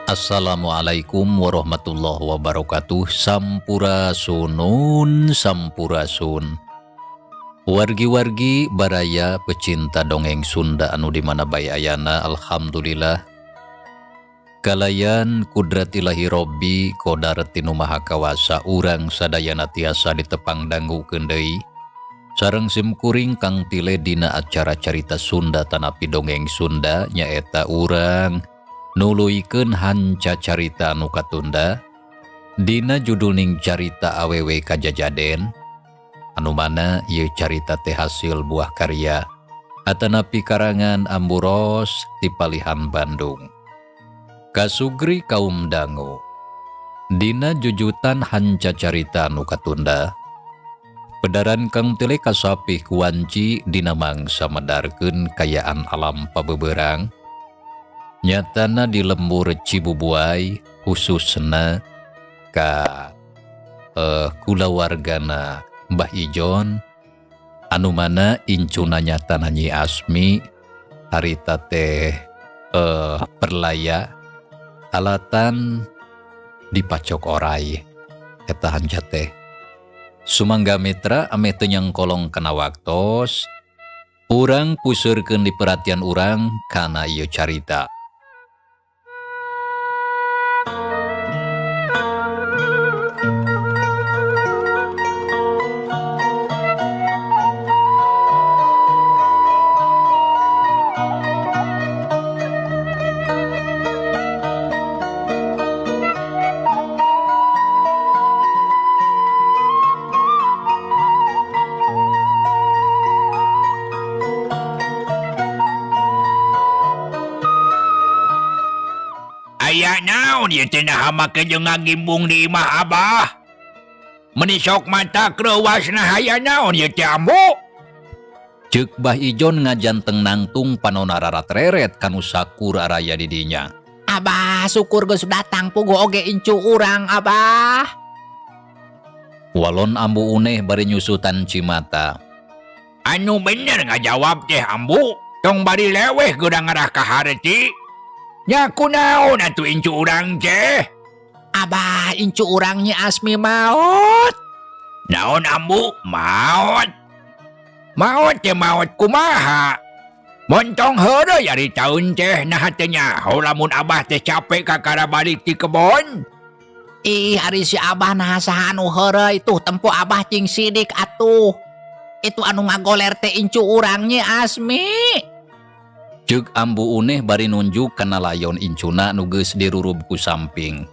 Assalamualaikum warahmatullahi wabarakatuh. Sampurasunun, sampurasun. Wargi-wargi baraya pecinta dongeng Sunda anu di mana bae ayana, alhamdulillah kalayan kudrat ilahi Robbi kodarat ti Nu Maha Kawasa urang sadayana tiasa ditepang dangukeun deui sareng simkuring Kang Tile dina acara carita Sunda tanapi dongeng Sunda, nyaeta urang nuluykeun hanca carita anu katunda dina judulning carita Awewe Kajajaden, anu mana ieu carita teh hasil buah karya atanapi karangan Ambu Ros ti palihan Bandung. Kasugri kaum dangu dina jujutan hanca carita anu katunda, pedaran Kang Tile kasapih ku wanci dina mangsa medarkeun kayaan alam pabeberang, nyatana di lembur Cibubuay, khususna ka kulawargana Mbah Ijon, anu mana incuna nyatana Nyi Asmi harita teh perlaya alatan dipacok oray eta hanca teh. Sumangga mitra, ameh teu nyangkolong kana waktos, urang puseurkeun di perhatian urang kana ieu carita. Aya naon ieu teh, naha make jeung ngagimbung di imah Abah? Meni sok mata kreuwasna, aya naon ieu teh, Ambu? Ceuk Bah Ijon ngajanteng nangtung panona rarat-reret kanu sakur araya di dinya. Abah, syukur geus datang, puguh oge incu urang, Abah. Walon Ambu Uneh bari nyusutan cimata. Anu bener ngajawab teh, Ambu, tong bari leweh geura ngarah ka harti. Nya kunaon atuh incu urang teh? Abah, incu urang Nyi Asmi maot. Naon, Ambu? Maot? Maot teh maot kumaha? Montong heureuy ari taun teh, naha teu nyaho lamun Abah teh capek kakara balik ti kebon? Ih, ari si Abah naha saha anu heureuy tuh, tempo Abah cing sidik atuh. Itu anu ngagoler teh incu urang Nyi Asmi. Ceuk Ambu Uneh bari nunjuk kana layon incuna nu geus dirurub ku samping.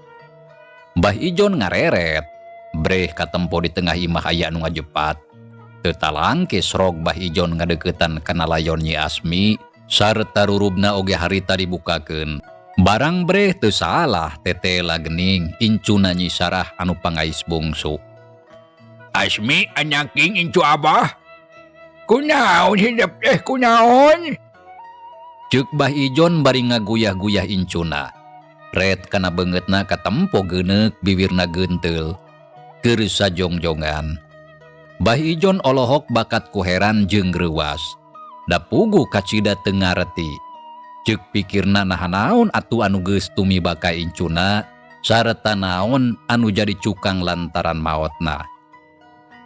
Mbah Ijon ngareret, breh katempo di tengah imah aya anu ngajepat. Teu talangkes rog Bah Ijon ngadeukeutan kana layon Nyi Asmi sarta rurubna oge harita dibukakeun. Barang breh teu salah tetela gening incuna Nyi Sarah anu pangais bungsu. Asmi, anaking incu Abah. Kunaon hidup teh, kunaon? Ceuk Bah Ijon bari ngaguyah-guyah incuna. Ret kana beungeutna katempo geuneuk, biwirna geunteul. Keur sajongjongan. Bah Ijon olohok bakat ku heran jeung reuwas. Da puguh kacida teu ngareti. Ceuk pikirna, naha naon atuh anu geus tumiba ka incuna sarta naon anu jadi cukang lantaran maotna.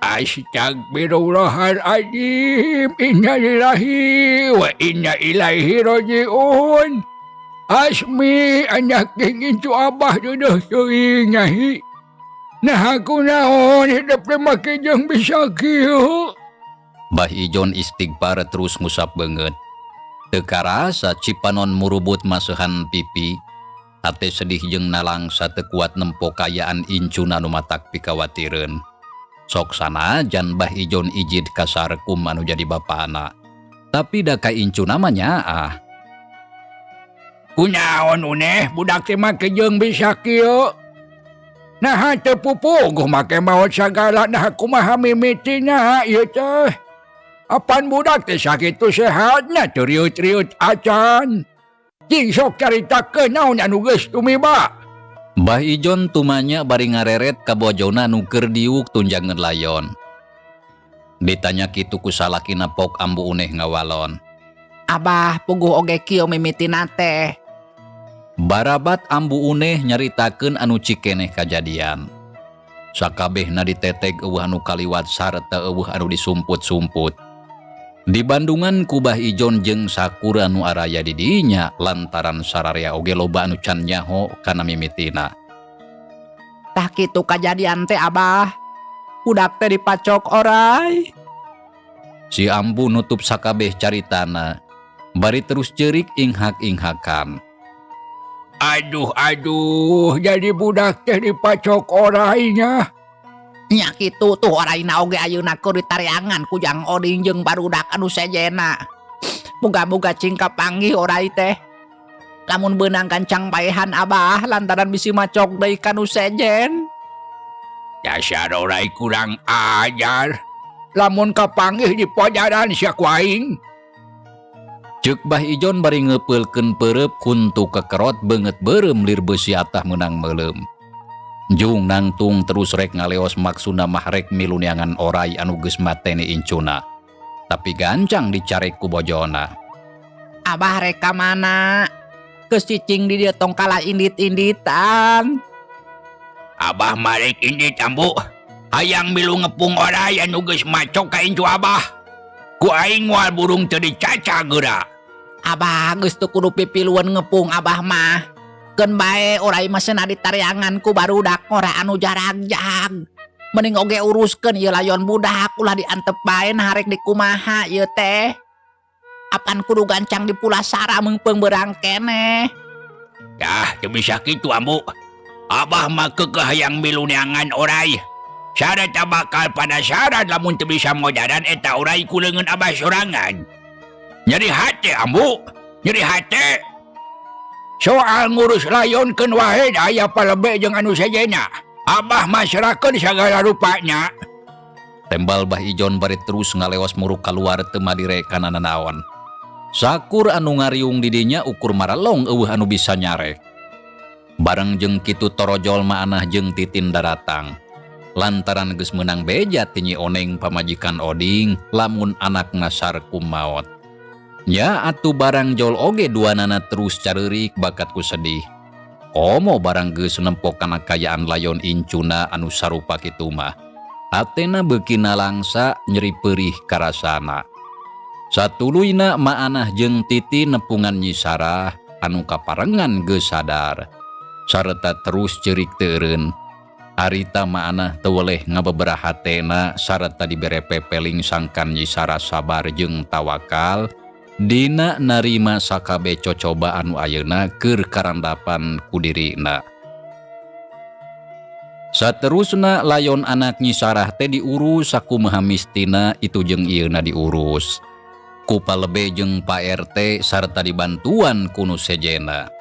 Astagfirullahaladzim. Innalillahi wa inna ilaihi rajiun. Asmi, anak incu Abah, deudeuh teuing nyahi. Nah, aku naon hidup teh make jeung bisa kieu? Bah Ijon istighfar terus ngusap beungeut. Teu karasa cipanon murubut maseuhan pipi. Hate sedih jeung nalangsa teu kuat nempo kayaan incuna nu matak pikawatireun. Sok sanajan Bah Ijon ijid ka Sarkum anu jadi bapana. Tapi da ka incuna mah nyaah. Kunaon, Uneh, budak teh make jeung bisa kieu? Naha teu pupuguh make maot sagala, naha kumaha mimitina ieu teh? Apan budak teh sakitu sehatna, teu riut-riut acan. Cing sok caritakeun naon anu geus tumiba. Bah Ijon tumanya bari ngareret ka bojona nu keur diuk tunjangan layon. Ditanya kitu ku salakina, pok Ambu Uneh ngawalon. Abah, puguh oge kieu mimitina teh. Barabat Ambu Uneh nyaritakeun anu cikeneh kajadian. Sakabehna diteteg euweuh anu kaliwat sarta euweuh anu disumput-sumput. Di Bandungan ku Bah Ijon jeung Sakura nu araya di dinya lantaran sararea oge loba anu can nyaho kana mimitina. Tah kitu kajadian teh Abah. Budak teh dipacok orai. Si Ambu nutup sakabeh caritana bari terus ceurik inghak-inghakan. Aduh aduh jadi budak teh dipacok orainya. Nya kitu tuh oraina oge ayeuna keur ditareangan ku Jang Oding jeung barudak anu sejena. Muga-muga cing kapanggih orai teh. Lamun beunang gancang paehan Abah lantaran bisi macok deui ka nu sejen. Dasar orai kurang ajar. Lamun kapanggih di pojaran sia ku aing. Ceuk Bah Ijon bari ngeupeulkeun peureub kuntu kekerot beungeut beureum lir beusi atah meunang meuleum. Jung nangtung terus rek ngaleos maksuna mah rek milu neangan orai anu geus mateni incuna. Tapi gancang dicarek ku bojona. Abah rek ka mana? Geus cicing di dieu tong kalah indit-inditan. Abah mah rek indit Ambu. Hayang milu ngepung orai anu geus macok ka incu Abah. Ku aing moal burung teu dicaca geura. Abah geus teu kudu pipiluan ngepung Abah mah. Keun bae orai mah cenah ditareangan ku barudak ngora anu jaragjag. Mending oge uruskeun ieu layon budak ulah diantep bae nah rek dikumaha ieu teh. Apan kudu gancang dipulasara meungpeung beurang keneh. Yah, teu bisa kitu Ambu. Abah mah keukeuh hayang milu neangan orai. Syarat bakal pada syarat lamun teu bisa mojaran eta orai ku leungeun Abah sorangan. Nyeri hate Ambu, nyeri hate. Soal ngurus layon keun wae aya palebe jeung anu sejena. Abah mah serahkeun sagala rupanya. Tembal Bah Ijon bari terus ngaleos muruk kaluar teu madire kana nanaon. Sakur anu ngariung di dinya ukur maralong euweuh anu bisa nyarek. Bareng jeung kitu torojol maanah jeung Titin daratang. Lantaran geus meunang beja ti Nyi Oneng pamajikan Oding lamun anakna sarkum maot. Nya atuh barang jol oge duanana terus careurik bakat ku sedih. Komo barang geus nempo kana kayaan layon incuna anu sarupa kitu mah. Atena beuki nalangsa nyeri perih karasana. Satuluyna maanah jeung Titi nepungan Nyi Sarah anu kaparengan geus sadar. Sarta terus ceurik teureun. Harita maanah teu weleh ngabebera hatena sarta dibere pepeling sangkan Nyi Sarah sabar jeung tawakal. Dina narima sakabe cocoba anu ayeuna keur karandapan ku dirina. Saterusna layon anak Nyi Sarah teh diurus sakumaha mistina itu jeung ieuna diurus. Ku palebe jeung Pak RT sarta dibantuan ku nu sejena.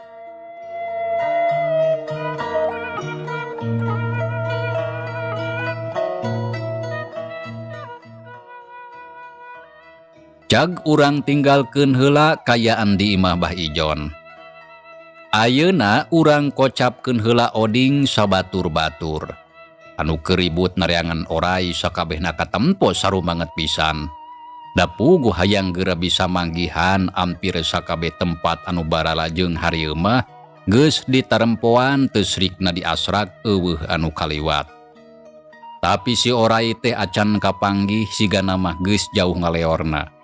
Cag urang tinggalkeun heula kayaan di imah Bah Ijon. Ayeuna urang kocapkeun heula Oding sabatur-batur. Anu keribut nareangan orai sakabehna katempo sarumanget pisan. Da puguh hayang geura bisa manggihan ampir sakabeh tempat anu barala jeung harieum mah geus ditarempoan teu srikna diasrak euweuh anu kaliwat. Tapi si orai teh acan kapanggih sigana mah geus jauh ngaleorna.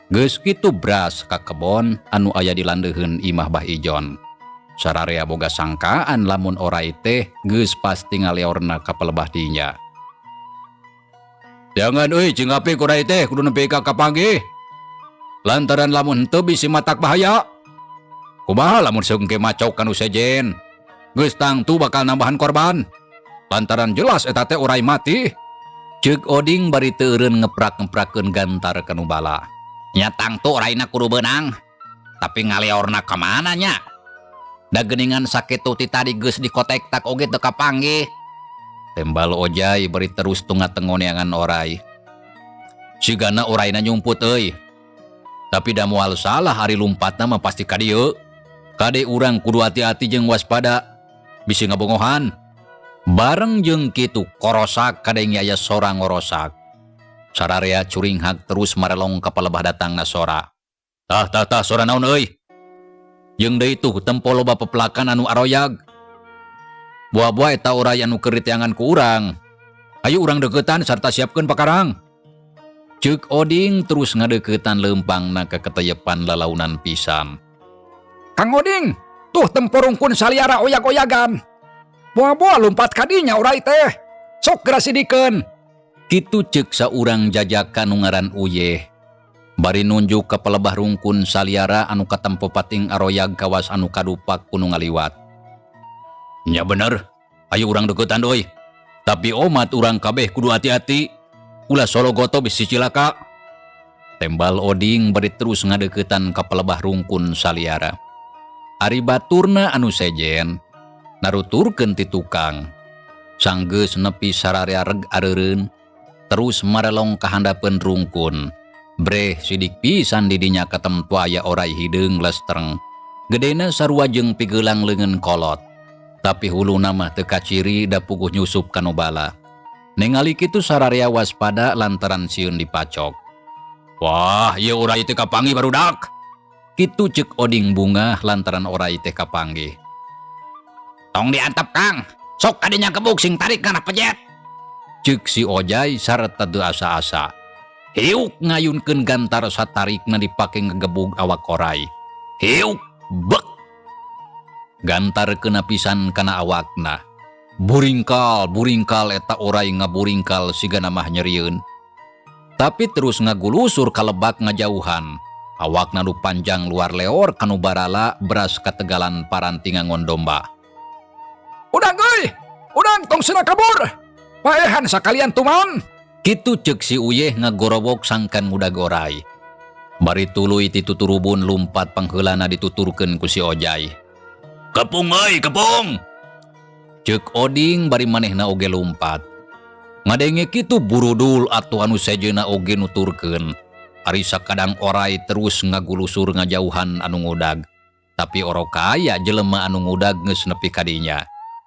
Geus kitu bras ka kebon anu aya di landeuheun imah Bah Ijon. Sararea boga sangkaan lamun orai teh geus pasti ngaleorna ka pelebah dinya. Jangan euy cing apik orai teh kudu nepi ka kapanggih. Lantaran lamun henteu bisi matak bahaya. Kumaha lamun seungke macok kanu sejen. Geus tangtu bakal nambahan korban. Lantaran jelas eta teh orai mati. Ceuk Oding bari teu eureun ngeprak-ngeprakeun gantar kanu bala. Nya tangtu oraina kudu beunang. Tapi ngaleorna ka mana nya? Da geuningan sakitu ti tadi geus dikotek tak oge teu kapanggih. Tembal Ojai bari terus tunga-tengo neangan orai. Sigana oraina nyumput euy. Tapi da moal salah ari lumpatna mah pasti ka dieu. Kade urang kudu hati-hati jeung waspada. Bisi ngabongohan. Bareng jeung kitu korosak kadenge aya sora ngorosak. Sararea curinghak terus marelong ka palebah datangna sora. Tah tah tah sora naon euy? Jeung deui tuh tempo loba pepelakan anu aroyag. Buah-buah eta oray anu keur diteangan ku urang. Ayo urang deukeutan sarta siapkeun pakarang. Ceuk Oding terus ngadeuketan leumpangna ka keteyepan lalaunan pisan. Kang Oding, tuh tempo rungkun saliara oyag-oyagan. Boa-boa lumpat kadinya oray teh. Sok geura sidikeun. Kitu ceuk saurang jajakan nu ngaran Uyeh. Bari nunjuk ka palebah rungkun saliara anu katempo pating aroyag kawas anu kadupak ku nu ngaliwat. Nya bener, ayo urang deukeutan deui. Tapi omat urang kabeh kudu hati-hati. Ulah sologoto bisi cilaka. Tembal Oding bari terus ngadeuketan ka palebah rungkun saliara. Ari baturna anu sejen naruturkeun ti tukang. Sanggeus nepi sararea reg areureun, terus marelong ka handapeun rungkun. Breh sidik pisan di dinya katemtu aya oray hideung lestreng. Gedena sarua jeung pigelang leungeun kolot. Tapi huluna mah teu kaciri da puguh nyusup ka nu bala. Ningali kitu sararea waspada lantaran sieun dipacok. Wah, ieu oray teh kapanggih barudak. Kitu ceuk Oding bungah lantaran oray teh kapanggih. Tong diantep Kang, sok kadinya gebuk sing tarik kana pejet. Ceuk si Ojai sarta teu asa-asa. Hiuk ngayunkeun gantar satarikna dipake ngegebug awak oray. Hiuk bek. Gantar kena pisan kana awakna. Buringkal, buringkal eta oray ngaburingkal sigana mah nyerieun. Tapi terus ngagulusur kalebak ngajauhan. Awakna nu panjang luar leor kanu barala beras kategalan paranti ngangon domba. Udang euy, udang tong sina kabur. Paehan sakalian tuman. Kitu ceuk si Uyeh ngagorowok sangkan ngudag oray. Bari tuluy ti tuturubun lumpat pangheulana dituturkeun ku si Ojai. Kepung euy, kepung. Ceuk Oding bari manehna oge lumpat. Ngadenge kitu burudul atuh anu sejenna oge nuturkeun. Ari sakadang oray terus ngagulusur ngajauhan anu ngudag. Tapi orok aya jelema anu ngudag geus nepi ka dinya.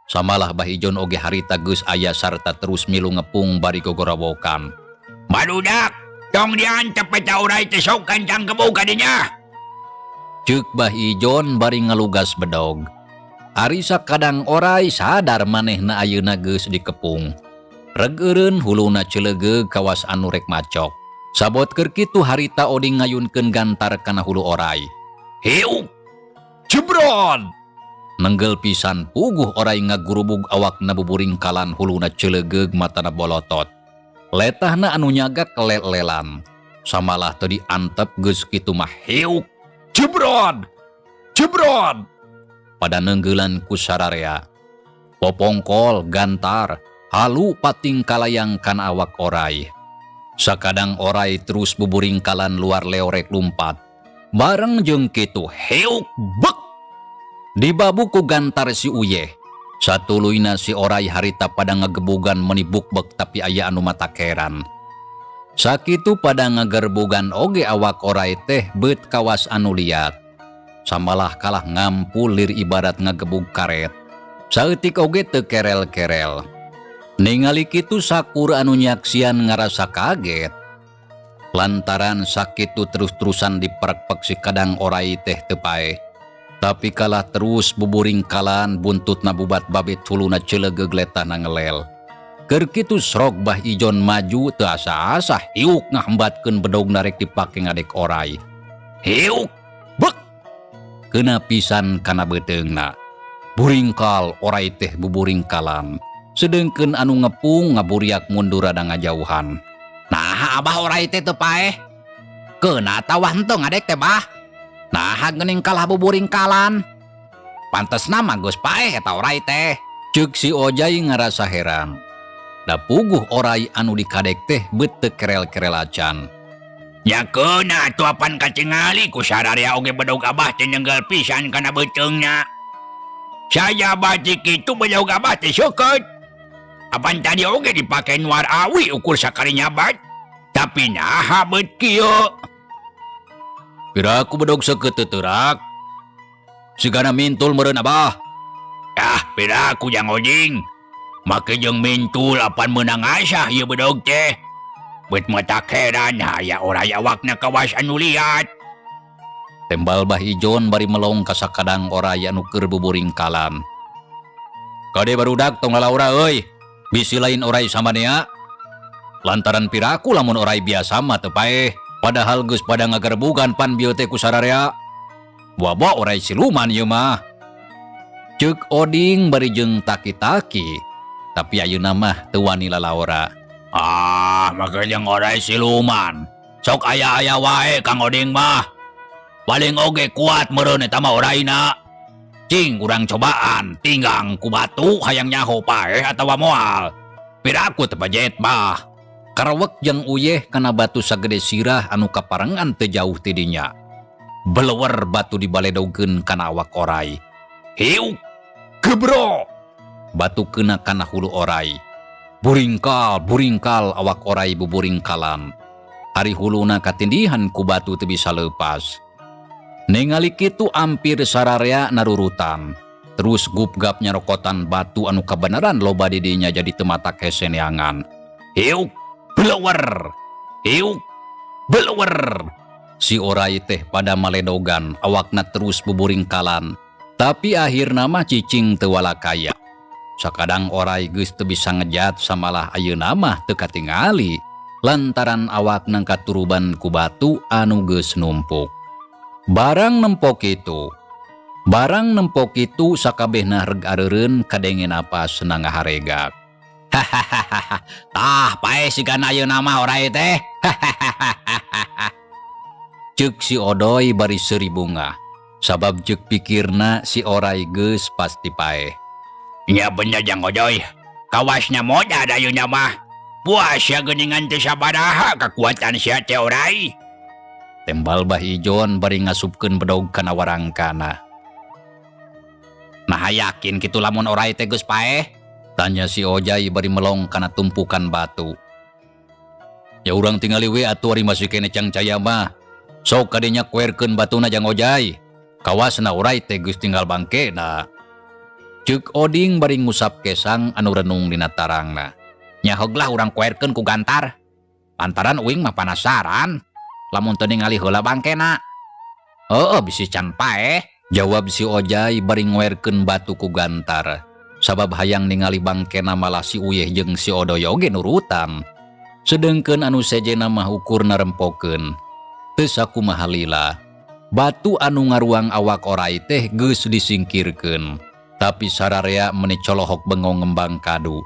Samalah Bah Ijon oge harita geus aya sarta terus milu ngepung bari gogorowokan. Barudak, tong diantep eta oray teh sok gancang gebug ka dinya. Ceuk Bah Ijon bari ngalugas bedog. Ari sakadang oray sadar manehna ayeuna geus dikepung. Reg eureun huluna ceulegeug kawas anu rek macok. Sabot keur kitu harita Oding ngayunkeun gantar kana hulu oray. Hiuk! Jebron! Nenggel pisan puguh oray ngagurubug awakna buburingkalan huluna ceulegeug matana bolotot. Letahna anu nyagak lel-lelan. Samalah teu diantep geus kitu mah hiuk! Jebron! Jebron! Pada nenggelan ku sararea. Popongkol, gantar, halu pating kalayang kana awak oray. Sakadang oray terus buburingkalan luar leorek lumpat. Bareng jeung kitu hiuk bek. Dibabu ku gantar si Uyeh. Satuluyna si oray harita pada ngegebugan menibuk bek tapi aya anu matakeran. Sakitu pada ngagerbugan oge awak oray teh beut kawas anu liat. Samalah kalah ngampu lir ibarat ngagebug karet. Saeutik oge teu kerel-kerel. Ningali kitu sakur anu nyaksian ngarasa kaget. Lantaran sakitu terus-terusan diperekpek si kadang oray teh teu paeh. Tapi kalah terus buburingkalan buntutna bubat babit huluna ceulegeug letahna ngelel. Keur kitu srok Bah Ijon maju teu asa-asa hiuk ngahambatkeun bedogna rek dipake ngadek oray. Hiuk bek. Kena pisan kana beuteungna. Buringkal oray teh buburingkalan. Sedengkeun anu ngepung ngaburiak mundur rada ngajauhan. Nah abah oray teh teu paeh. Keuna tawah henteu ngadek teh bah. Nah geuning kalah buburingkalan. Pantesna mah geus paeh eta oray teh. Ceuk si Ojai ngarasa heran. Da puguh oray anu dikadek teh beut teu kerel-kerel acan. Ya keuna atuh apan katingali ku sararea oge bedog abah teh nenggel pisan kana beuteungna. Saya batik kitu bedog abah teh seukeut. Apan tadi oge dipake nuar awi ukur sakali nyabat. Tapi naha beut kieu. Pira ku bedog seukeut teu teurak. Sigana mintul meureun abah. Ah, pira ku jang Oding. Make jeung mintul apan meunang asah ieu bedog teh. Bet mata heran aya oray awakna kawas anu liat. Tembal Bah Ijon bari melong ka sakadang oray anu keur buburingkalan. Kade barudak tong lalaura euy, bisi lain oray samanea. Lantaran piraku lamun oray biasa mah teu paeh, padahal geus pada ngagerbugan pan bieu teh ku sararea. Buah-buah oray siluman ieu mah. Ceuk Oding bari jeung taki-taki, tapi ayeuna mah teu wani lalaora. Ah, make jeung oray siluman. Sok aya-aya wae Kang Oding mah. Paling oge kuat meureun eta mah orayna. Cing urang cobaan tinggang ku batu hayang nyaho paeh atawa moal. Piraku teu pajet mah. Karewek jeung uyeh kana batu sagede sirah anu kaparengan teu jauh ti dinya. Belewer batu dibaledogkeun kana awak oray. Hiuk! Gebro! Batu kena kana hulu oray. Buringkal, buringkal awak oray buburingkalan. Ari huluna katindihan ku batu teu bisa leupas. Ningali kitu ampir sararea narurutan. Terus gupgap nyarokotan batu anu kabeneran loba di dinya jadi teu matak hese neangan. Hiuk! Belewer! Hiuk! Belewer! Si oray teh pada maledogan, awakna terus buburingkalan. Tapi akhirna mah cicing teu walakaya. Sakadang oray geus teu bisa ngejat samalah ayeuna mah teu katingali lantaran awakna katuruban ku batu anu geus numpuk. Barang nempok itu sakabehna reg areureun kadenge napas na ngaharegak. Hahaha, tah paeh sigana ayeuna mah oray teh. Hahaha. Ceuk si Odoy bari seuri bungah. Sabab ceuk pikirna si oray geus pasti paeh. Nya bener Jang Odoy, kawasna modal ayeuna mah. Puas sia geuningan teu sabaraha kakuatan sia teh oray. Tembal Bah Ijon bari ngasupkeun bedog kana warangkana. Nah yakin kitu lamun oray teh geus paeh? Tanya si Ojai bari melong kana tumpukan batu. Ya urang tingali we atuh ari masih kene cangcaya mah. Sok kadinya kuerkeun batuna Jang Ojai. Kawasna oray teh geus tinggal bangkena. Ceuk Oding bari ngusap kesang anu renung dina tarangna. Nyaheuglah urang kuerkeun ku gantar. Lantaran uing mah panasaran. Lamun teu ningali heula bangkena. Heueuh bisi can paeh. Jawab si Ojai bari ngoerkeun batu ku gantar. Sabab hayang ningali bangkena malah si Uyeh jeung si Odoy oge nurutan. Sedengkeun anu sejena mah ukurna rempokeun. Teu sakumaha lila. Batu anu ngaruang awak oray teh geus disingkirkeun. Tapi sararea meni colohok bengong ngembang kadu.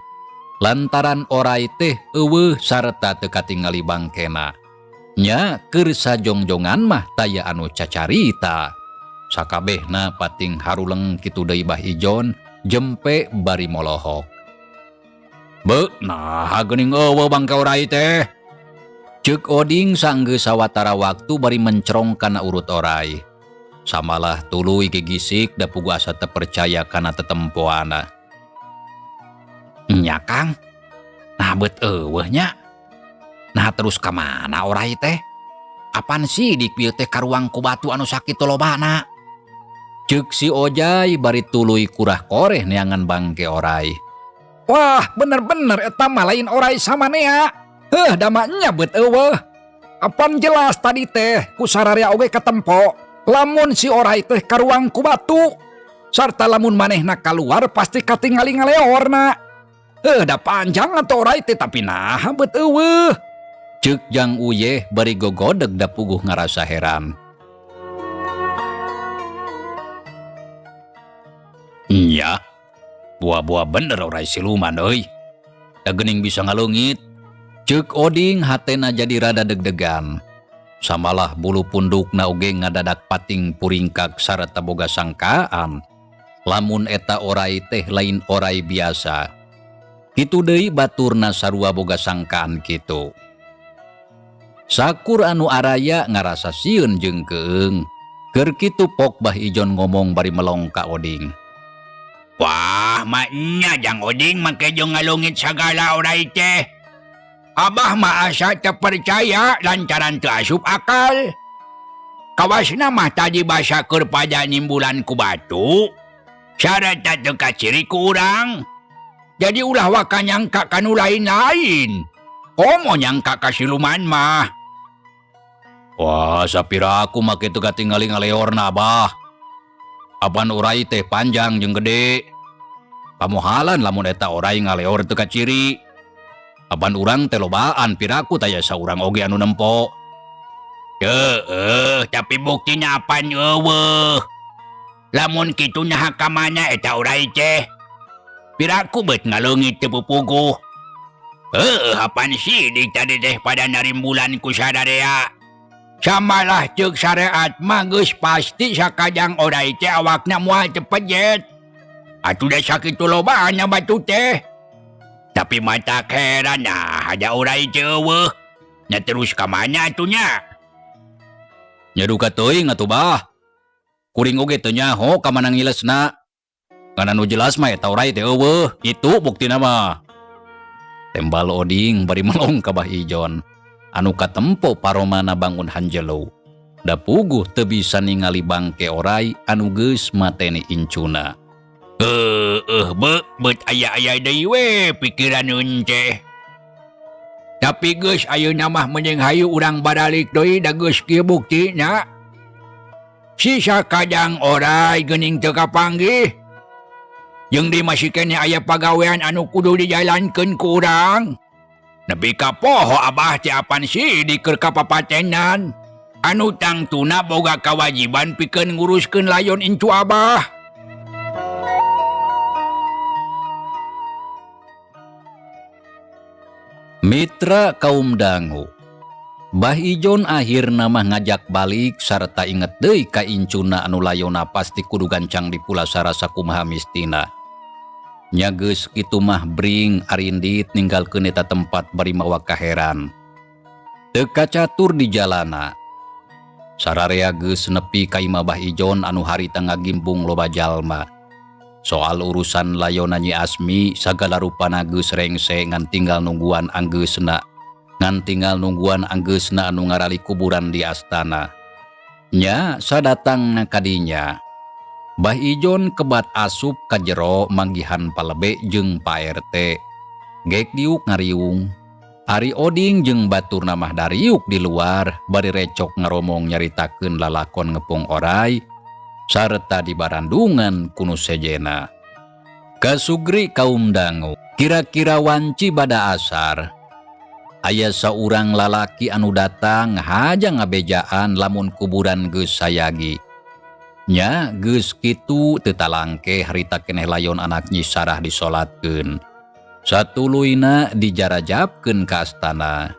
Lantaran oray teh eueuh sarta teu katingali bangkena. Nya keur sajongjongan mah taya anu cacarita. Sakabehna pating haruleng kitu deui Bah Ijon jempe bari molohok. Be, nah geuning eueuh bangke oray teh. Ceuk Oding sanggeus sawatara waktu bari mencerong kana urut oray. Samalah tuluy gigisik da pugu asa teu percaya kana tetempoana. Nya Kang, nah beut eueuh nya. Nah terus ka mana oray teh? Apan sidik ieu teh karuang ku batu anu sakitu lobana? Ceuk si Ojai bari tuluy kurah koreh neangan bangke oray. Wah, bener-bener eta mah lain oray samanea. Heuh, da mah nya beut eueuh. Apan jelas tadi teh ku sararea oge katempo. Lamun si oray teh karuang ku batu. Sarta lamun manehna kaluar pasti katingali ngaleorna. Heuh, da panjang atuh oray teh tapi naha beut eueuh. Ceuk Jang Uyeh bari gogodeg da puguh ngarasa heran. Nya, buah-buah bener oray siluman euy. Da geuning bisa ngaleungit. Ceuk Oding hatena jadi rada deg-degan. Samalah bulu pundukna oge ngadadak pating puringkak sarta boga sangkaan. Lamun eta oray teh lain oray biasa. Kitu deui baturna sarua boga sangkaan kitu. Sakur anu araya ngarasa sieun jeung keung. Keur kitu pok Bah Ijon ngomong bari melong ka Oding. Wah, maknya Jang Oding make jeung ngalungit sagala oray teh. Abah mah asa teu percaya lantaran teu asup akal. Kawasna mah tadi basa keur pada nimbulan ku batu. Sarta teu kaciri ku urang. Jadi ulah waka nyangka kanu lain-lain. Komo nyangka ka siluman mah. Wah, sapiraku mah kitu katingali ngaleorna Abah. Apan orai teh panjang jeung gede. Pamohalan lamun eta orai ngaleor teu kaciri. Apan urang teh lobaan piraku taya saurang oge anu nempo. Heeh, tapi buktina apan eueuh. Lamun kitu naha ka mana eta orai teh? Piraku beut ngaleungit teu pupuguh. Heeh, apan sidik tadi teh pada narimbulan ku sadarea. Samalah ceuk syariat mah geus pasti sakajang orai teh awakna moal teu pejet. Atuh da sakitu lobana batu teh. Tapi matak heran nah ada orai teh eueuh. Nya terus ka mana atuh nya? Nya duka teuing atuh Bah. Kuring oge teu nyaho ka mana ngilesna. Ngan anu jelas mah eta orai teh eueuh, kitu buktina mah. Tembal Oding bari melong ka Bah Ijon. Anu katempo paromana bangun hanjelu. Da puguh teu bisa ningali bangke orai anu geus mateni incuna. Heueuh be, beut aya-aya deui we pikiran teh. Tapi geus ayeuna mah mending hayu urang baralik deui da geus kieu buktina. Sisa kajang orai geuning teu kapanggih. Jeung di masih keneh aya pagawean anu kudu dijalankeun ku urang. Nepi ka poho Abah teh apan sidik keur kapapatenan. Anu tangtuna boga kawajiban pikeun nguruskeun layon incu Abah. Mitra kaum dangu. Bah Ijon akhirna mah ngajak balik sarta inget deui ka incuna anu layona pasti kudu gancang dipulasara sakumaha mistina. Nya geus kitu mah bring arindit ninggalkeun eta tempat bari mawa kaheran. Teu kacatur di jalana. Sararea geus nepi ka imah Bah Ijon anu harita ngagimbung loba jalma. Soal urusan layona Nyi Asmi sagala rupana geus rengse ngan tinggal nungguan anggeusna. Ngan tinggal nungguan anggeusna anu ngarali kuburan di astana. Nya sadatangna kadinya. Bah Ijon kebat asup ka jero manggihan palebe jeung Pak RT. Gek diuk ngariung. Ari Oding jeung baturna mah dariuk di luar bari recok ngaromong nyaritakeun lalakon ngepung orai sarta di barandungan kunu sejena. Kasugri kaum dangu, kira-kira wanci bada asar. Aya saurang lalaki anu datang haja ngabejaan lamun kuburan geus sayagi. Nya geus kitu teu talangke harita keneh layon anak Nyi Sarah disolatkeun. Satuluyna dijarajabkeun ka astana.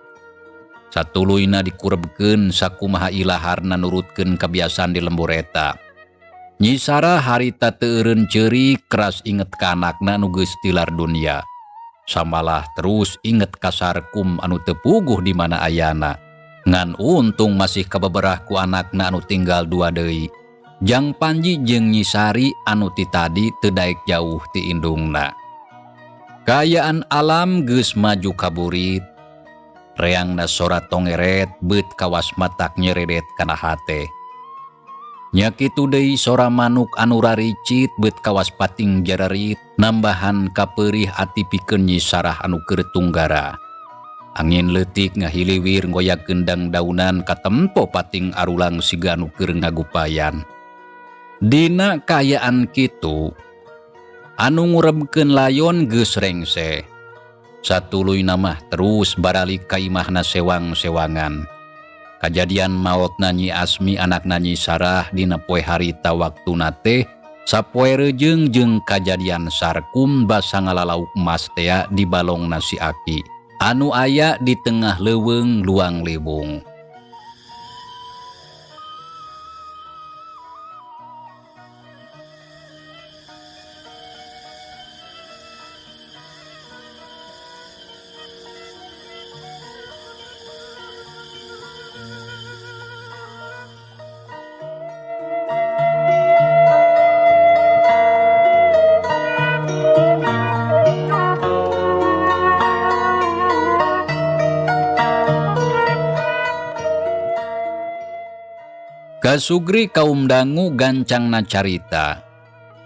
Satuluyna dikurebkeun sakumaha ilaharna nurutkeun kabiasaan di lembur eta. Nyi Sarah harita teu eureun ceurik keras inget ka anakna nu geus tilar dunia. Samalah terus inget ka Sarkum anu teu puguh di mana ayana. Ngan untung masih kabeberah ku anakna anu tinggal dua deui. Jang Panji jeung Nyi Sari anu ti tadi teu daek jauh ti indungna. Kaayaan alam geus maju kaburit. Reangna sora tongeret beut kawas matak nyeredet kana hate. Nya kitu deui sora manuk anu raricit beut kawas pating jararit nambahan kapeurih ati pikeun Nyi Sarah anu keur tunggara. Angin leutik ngahiliwir ngoyak gendang daunan katempo pating arulang siga anu keur ngagupayan. Dina kaayaan kitu anu ngurebkeun layon geus rengse. Satuluyna mah terus baralik ka imahna sewang-sewangan. Kajadian maotna Nyi Asmi anakna Nyi Sarah dina poe harita waktuna teh sapoe rejeung jeung kajadian Sarkum basa ngalalauk emas tea di balongna si Aki anu aya di tengah leuweung luang libung. Kasugri kaum dangu gancangna carita.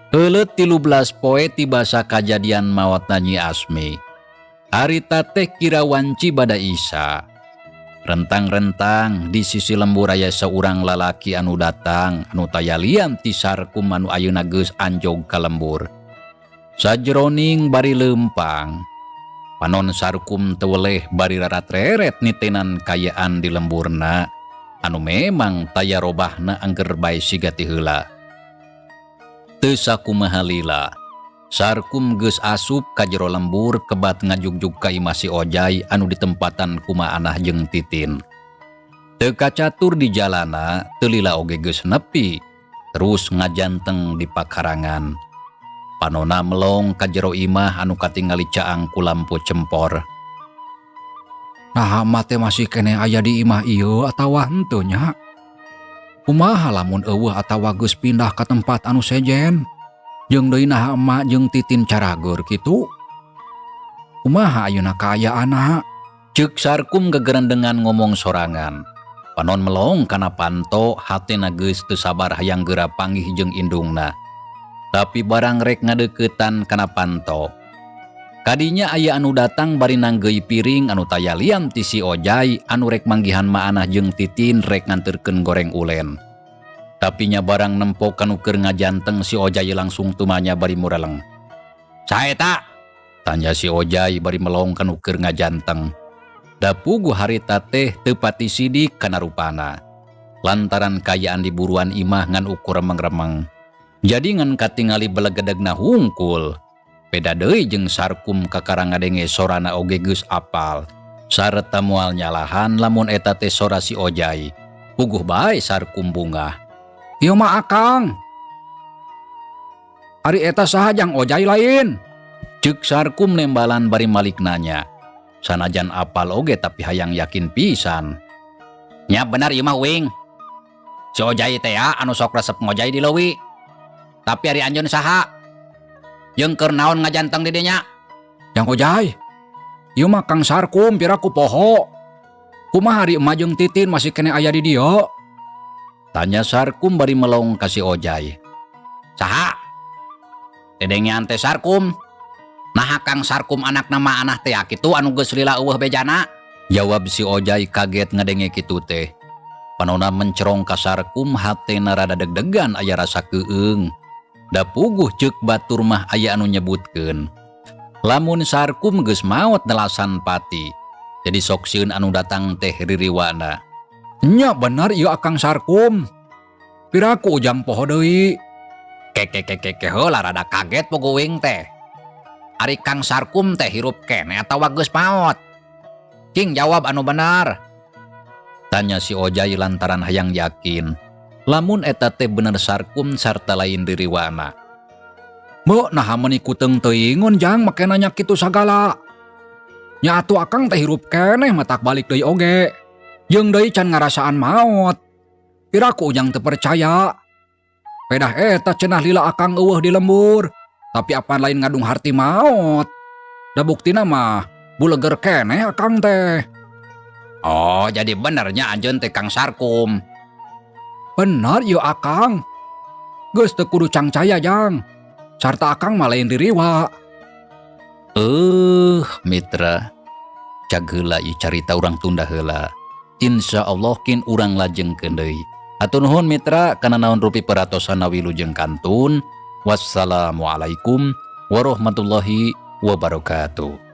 Heuleut 13 poe tibasa kajadian maotna Nyi Asmi. Harita teh kira wanci bada Isa. Rentang-rentang di sisi lembur aya saurang lalaki anu datang anu taya lian ti Sarkum anu ayeuna geus anjog ka lembur. Sajroning bari leumpang, panon Sarkum teu weleh bari rarat-reret nitenan kayaan di lemburna anu memang taya robahna angger bae siga ti heula. Teu sakumaha lila, Sarkum geus asup ka jero lembur kebat ngajugjug ka imah si Ojai anu ditempatan ku Maanah jeung Titin. Teu kacatur di jalana, teu lila oge geus nepi, terus ngajanteng di pakarangan. Panona melong ka jero imah anu katingali caang ku lampu cempor. Nah, emak teh masih keneh aya di imah ieu atawa henteu nya? Kumaha lamun eueuh atawa geus pindah ka tempat anu sejen? Jeung deui naha emak jeung Titin carageur kitu? Kumaha ayeuna kaayaanna? Ceuk Sarkum gegerendengan ngomong sorangan. Panon melong kana panto, hatena geus teu sabar hayang geura panggih jeung indungna. Tapi barang rek ngadeukeutan kana panto, kadinya aya anu datang bari nanggeui piring anu taya lian ti si Ojai anu rek manggihan Maanah jeung Titin rek nganterkeun goreng ulen. Tapi nya barang nempo kanu keur ngajanteng si Ojai langsung tumanya bari mureleng. Saeta? Tanya si Ojai bari melong kanu keur ngajanteng. Da puguh harita teh teu pati sidik kana rupana. Lantaran kayaan di buruan imah ngan ukur remeng-remeng. Jadi ngan katingali belegedegna hungkul. Beda deui jeung Sarkum kakara ngadenge sorana oge geus apal. Sareta moal nyalahan lamun eta teh sora si Ojai. Puguh bae Sarkum bungah. Ieu mah Akang. Ari eta saha jang Ojai lain? Ceuk Sarkum nembalan bari malik nanya. Sanajan apal oge tapi hayang yakin pisan. Nya bener ieu mah uing. Si Ojai teh ya anu sok resep ngojai di leuwi. Tapi ari anjeun saha? Jeung keur naon ngajanteng di dinya? Jang Ojai, ieu mah Kang Sarkum piraku poho. Kumaha ari emak jeung Titin masih keneh aya di dieu? Tanya Sarkum bari melong ka si Ojai. Saha? Dedengean teh Sarkum. Naha Kang Sarkum anakna Maanah teh kitu anu geus lila eueuh bejana? Jawab si Ojai kaget ngadenge kitu teh. Panona mencerong ka Sarkum hatena rada deg-degan aya rasa keung. Da puguh ceuk batur mah aya anu nyebutkeun. Lamun Sarkum geus maot nelasan pati. Jadi sok sieun anu datang teh ririwana. Nya bener ieu Akang Sarkum. Piraku ujang poho deui. Kekekekeke heula rada kaget puguh uing teh. Ari Kang Sarkum teh hirup keneh atawa geus maot? Cing jawab anu bener. Tanya si Ojai lantaran hayang yakin. Lamun eta teh bener Sarkum sarta lain diriwana. Beuh, naha meuni kuteung teuingun jang make nanya kitu sagala. Nya atuh Akang teh hirup keneh matak balik deui oge. Jeung deui can ngarasaan maot. Piraku ujang teu percaya. Pedah eta cenah lila Akang eueuh di lembur. Tapi apan lain ngadung harti maot. Da buktina mah buleger keneh Akang teh. Oh, jadi benernya anjeun teh Kang Sarkum. Bener ieu Akang. Geus teu kudu cangcaya jang. Sarta Akang mah lain diriwa. Mitra. Cag heula ieu carita urang tunda heula. Insya Allah kin urang lajengkeun deui. Hatur nuhun mitra kana naon rupi peratosanna wilujeng kantun. Wassalamualaikum warahmatullahi wabarakatuh.